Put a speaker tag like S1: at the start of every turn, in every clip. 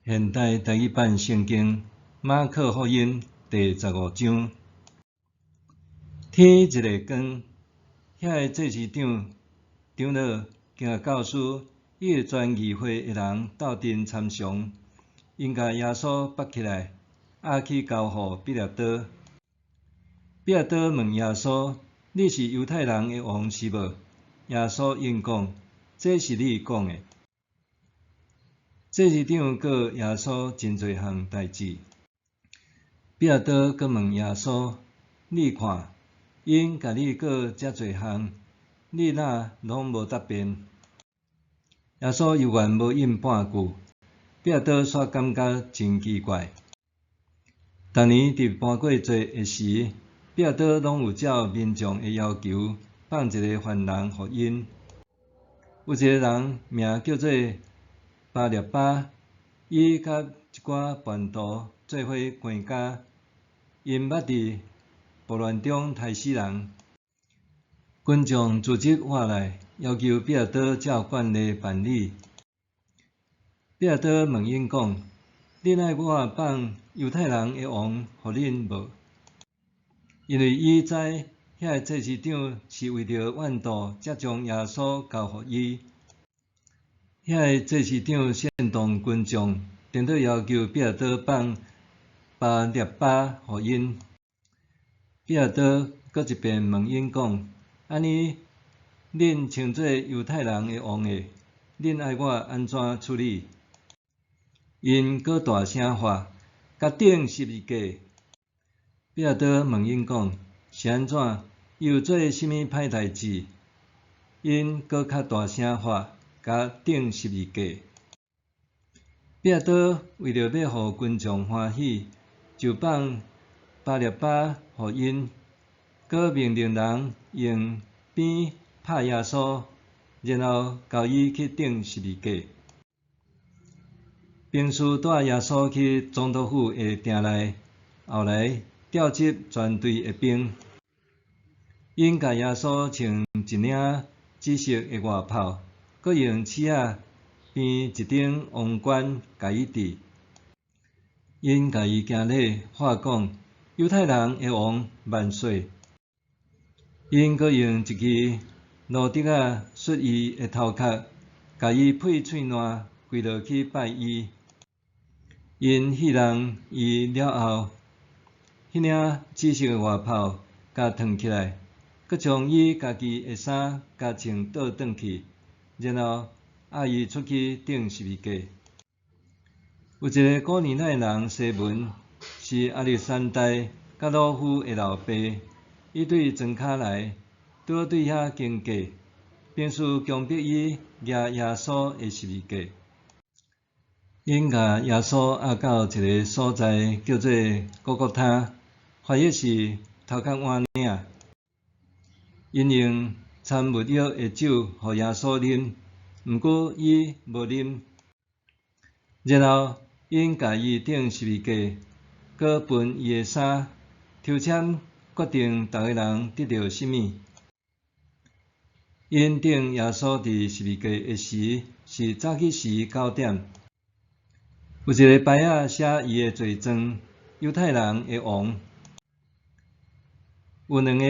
S1: 現代台語版聖經馬可福音第15章。天一下光，遐个祭司長、長老、經學教師以及全議會的人鬥陣參詳，𪜶共耶穌縛起來，押去交予彼拉多。彼拉多問耶穌：你是猶太人的王是無？耶穌應講：這是你講的。祭司長告耶穌真濟項代誌。彼拉多閣問耶穌：你看，𪜶共你告遮濟項，你哪攏無答辯？耶穌猶原無應半句。彼拉多煞感覺真奇怪。逐年佇盤過節的時，彼拉多攏有照民眾的要求，放一个犯人予𪜶。有一个人名叫做巴辣巴，伊佮一寡叛徒做伙關監，𪜶捌佇暴亂中刣死人。群眾組織活來，要求彼拉多照慣例辦理。彼拉多問𪜶講：恁愛我放猶太人的王予恁無？因為伊知遐个祭司長是為著怨妒，才將耶穌交予伊。遐个祭司長煽動群眾，顛倒要求彼拉多放巴辣巴予𪜶。彼拉多閣一遍問𪜶講：按呢，恁稱做猶太人的王的，恁愛我按怎處理？𪜶閣大聲喊：共釘十字架！彼拉多問𪜶講：是按怎？伊有做啥物歹代誌？𪜶閣較大聲喊：共釘十字架！彼拉多為著欲予群眾歡喜，就放巴辣巴予𪜶，閣命令人用鞭拍耶穌，然後交伊去釘十字架。兵士帶耶穌去總督府的埕內，後來調集全隊的兵，𪜶共耶穌穿一領紫色的外袍，閣用刺仔編一頂王冠共伊戴。𪜶共伊行禮，喊講：猶太人的王萬歲！𪜶閣用一支蘆竹仔欶伊的頭殼，共伊配喙瀾跪落去拜伊。𪜶戲弄伊了後，彼領紫色的外袍共脫起來，閣將伊家己的衫共穿倒轉去，然後押伊出去釘十字架。有一个古利奈人西門，是亞歷山大佮魯孚的老爸，伊對莊跤來，拄好對遐經過，兵士強迫伊舉耶穌的十字架。𪜶共耶穌押到一个所在，叫做各各他，翻譯是頭殼碗嶺。𪜶用摻沒藥的酒予耶穌啉，毋過伊無啉。然後𪜶共伊釘十字架，閣分伊的衫，抽籤決定逐个人得著啥物。𪜶釘耶穌佇十字架的時，是早起時9點。有一个牌仔寫伊的罪狀：猶太人的王。有兩个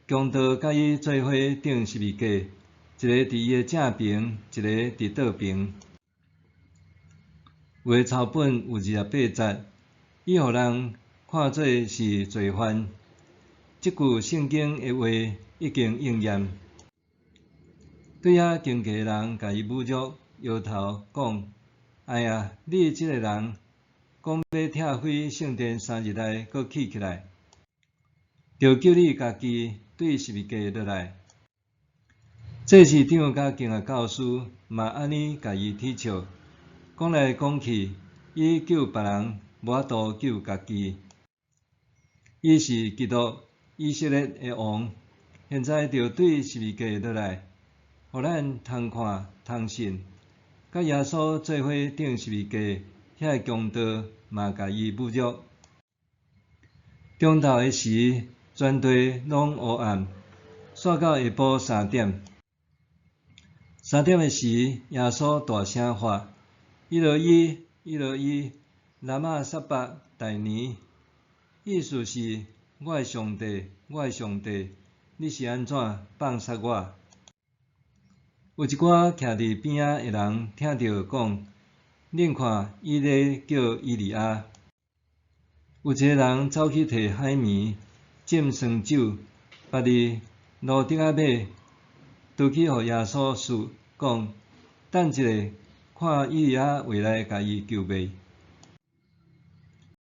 S1: 強盜佮伊做伙釘十字架，一个佇伊的正爿，一个佇倒爿。有的抄本有28節，伊予人看做是罪犯。這句聖經的話已經應驗。對遐經過的人共伊侮辱，搖頭講：哎呀，你這个人，講欲拆毀聖殿3日內閣起起來，著救你家己對十字架落來。祭司長佮經學教師嘛按呢共伊恥笑，講來講去，伊救別人，無法度救家己。伊是基督，以色列的王，現在就對十字架落來，予咱通看通信。佮耶穌做伙釘十字架，遐个強盜嘛共伊侮辱。中晝的時，全地攏烏暗，煞到下晡三點。3點的時，耶穌大聲喊：伊羅伊，伊羅伊，拉瑪撒伯大尼？意思是：我的上帝，我的上帝，你是按怎放捒我？有一寡徛佇邊仔的人聽著講：恁看，伊咧叫以利亞。有一个人走去提海綿浸酸酒，拔佇蘆竹仔尾，挃去予耶穌欶，講：等一下，看以利亞會來共伊救袂？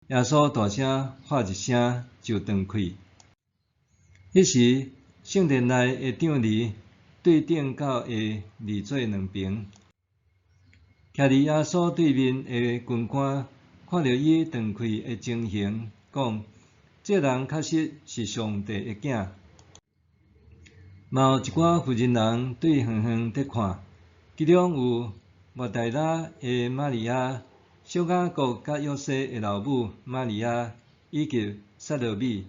S1: 耶穌大聲喊一聲，就斷氣。彼時，聖殿內的帳籬對頂到下裂做兩爿。徛佇耶穌對面的軍官看著伊斷氣的情形，講：這人確實是上帝的囝。嘛有一寡婦人人對遠遠佇看，其中有抹大拉的瑪利亞、小雅各佮約西的老母瑪利亞，以及撒羅米。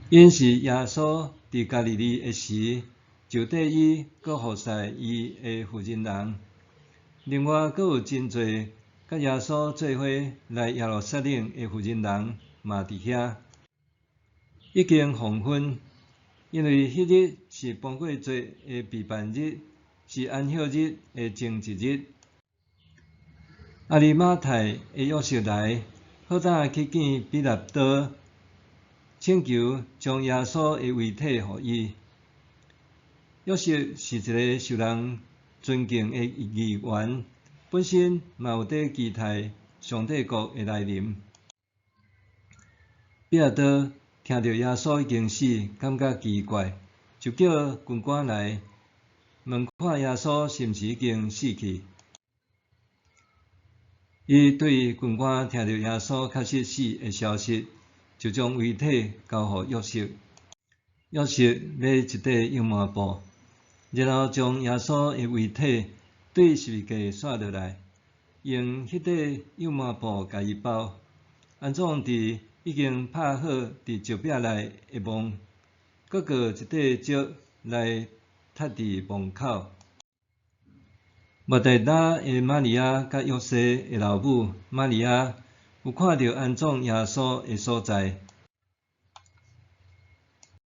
S1: 𪜶是耶穌佇加利利的時，就綴伊閣服侍伊的婦人人。另外，閣有真濟佮耶穌做伙來耶路撒冷的婦人人嘛佇遐。已經黃昏，因為彼日是盤過節的備辦日，是安息日的前一日。亞利馬太的約瑟來，好膽去見彼拉多，請求將耶穌的遺體予伊。約瑟是一个受人尊敬的議員，本身嘛有佇期待上帝國的來臨。彼拉多聽著耶穌已經死，感覺奇怪，就叫軍官來問看耶穌是毋是已經死去。伊對軍官聽著耶穌確實死的消息，就將遺體交予約瑟。約瑟買一塊油麻布，然後將耶穌的遺體對十字架紲落來，用彼塊油麻布共伊包，安葬佇已經拍好佇石壁內的墓，閣鑿一塊石來貼佇墓口。抹大拉的瑪利亞佮約西的老母瑪利亞有看著安葬耶穌的所在。